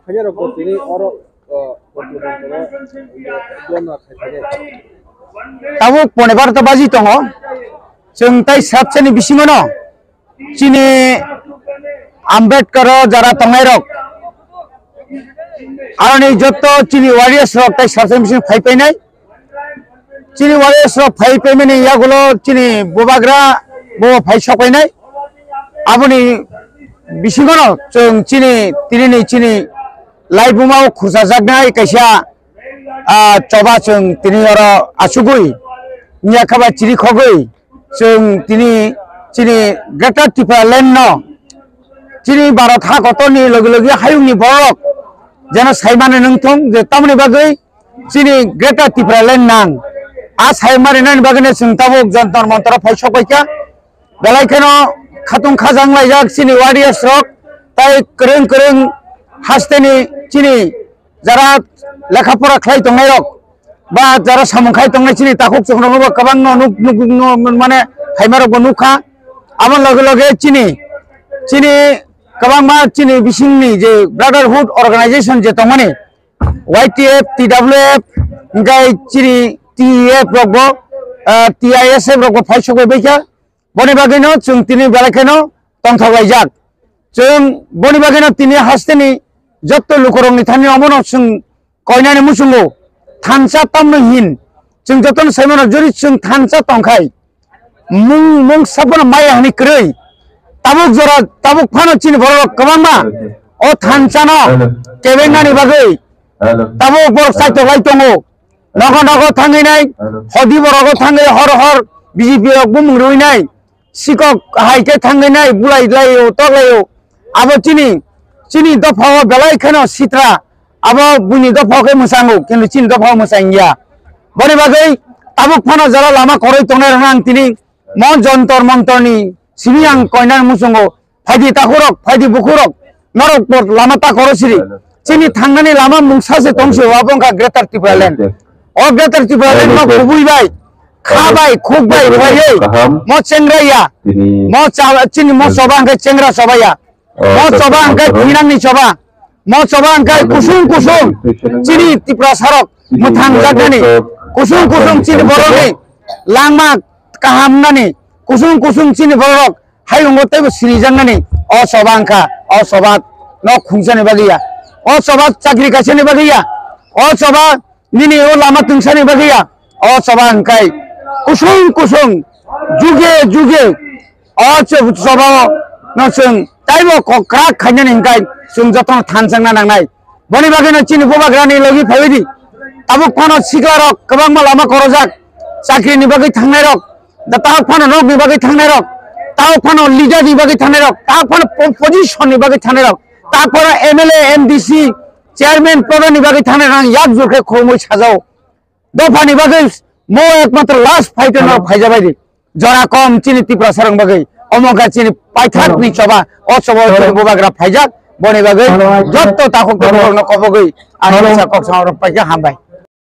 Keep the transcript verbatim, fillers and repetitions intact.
Phainairokbo tini oro, o, Bondra Bondra, Bondra khaisani. Tabuk pone barota baji tongo. Chwng tai sabchani bisingono chini Ambedkar o jara tongnairok, aroni jotto chini warriors rok tai sabchani bisingo phai painai. Chini warriors rok phai paimani yagulo chini bubagra bo phai sok painai. Aboni bisingono chwng chini tinini chini laibuma o khusajaknai kaisa, ah, choba chwng tini oro achugwi, miya khaba chiri khogwi chwng tini chini Greater Tipraland no chini Bharat ha kotorni logi logi hayungni borok jeno saimani nungthung je tamoni bagwi chini Greater Tipraland nang. A saimani nani bagwino chwng tabuk Jantar Mantar o phai sok paikha. Belai kheno khatung khajang laijak chini warriors rok, tai kwrwng kwrwng hasteni chini jara lekha pora khlai tongnai rok ba jara samung khai tongnai chini takhuk chuknogo bo kwbangno nuk, nuk, nuk, mane phaimarokbo nukha. Aboni loge loge chini, chini kwbangma chini bisingni je brotherhood organization je tongmani, Y T F, T W F, hingkhai chini T E F rokbo, ah, T I S F rokbo phai sokbai baikha. Boni bagwino chwng tini belai kheno tongthok laijak. Chwng boni bagwino tini hasteni jotto lukurokni thani omono chwng koinani muchungo thansa tamno hin. Chwng jotono saimano jori chwng thansa tongkhai mung, mung sabono maya hani kwrwi. Tabuk jora, tabuk phano chini borok kwbangma o thansano kebengnani bagwi tabuk borok saitok lai tongo. Nogo nogo thangwi nai, hodi borogo thangwi hor hor B J P rok bumung rwi nai. Sikok hai khe thangwi nai, bulai laio, tok laio. Abo chini, chini dopha o belai kheno sitra. Abo buini dopha o khe mwchango, kintu chini dopha o mwchang ya. Boni bagwi tabuk phano jora lama koroi tongnai rokno ang tini mo Jantar Mantar ni simi ang koinani muchungo. Phaidi takhurok, phaidi bukhurok, norok bo lama ta koro siri. Chini thangnani lama mungsa se tongsi, abo wngkha Greater Tipraland. O Greater Tipraland no kubui bai, kha bai, khuk bai, rwbaiwi, mo chengra ya, mo cha-, chini mo choba hwnkhe chengra choba ya, mo choba hwnkhe thinangni choba, mo choba hwnkhe kusung kusung chini Tiprasarok mwthang jaknani, kusung kusung chini borokni langma kaham nani, kusung kusung chini borok hayungo teibo sinijaknani o choba wngkha, o choba nok khungsani bagwi ya, o choba chakri kaisani bagwi ya, o choba nini o lama tungsani bagwi ya, o choba hwnkhe kusung kusung juge juge o cho-, choba no chwng taibo kok krak khainani hwnkhe chwng jotono thanchangna nangnai. Boni bagwino chini bubagrani logi phaiwi di. Tabuk phano siklarok kwbangma lama korojak. Chakrini bagwi thangnairok, da tabuk phano nokni bagwi thangnairok, tabuk phano leaderni bagwi thangnairok, tabuk phano po-, position ni bagwi thangnairok, tabuk phano M L A, M D C, chairman, pradhan ni bagwi thangnairok ang yak jur khe khulumui sajao. Dophani bagwi mo ekmatro last fight no phaijabai di. Jora kom chini Tiprasarok bagwi. Omo wngkha chini paithak ni choba. O choba o chini bubagra phaijak. Boni bagwi jotto takhuk takhuk rokno kobogwi ang kisa kok sama rok paikha, hambai.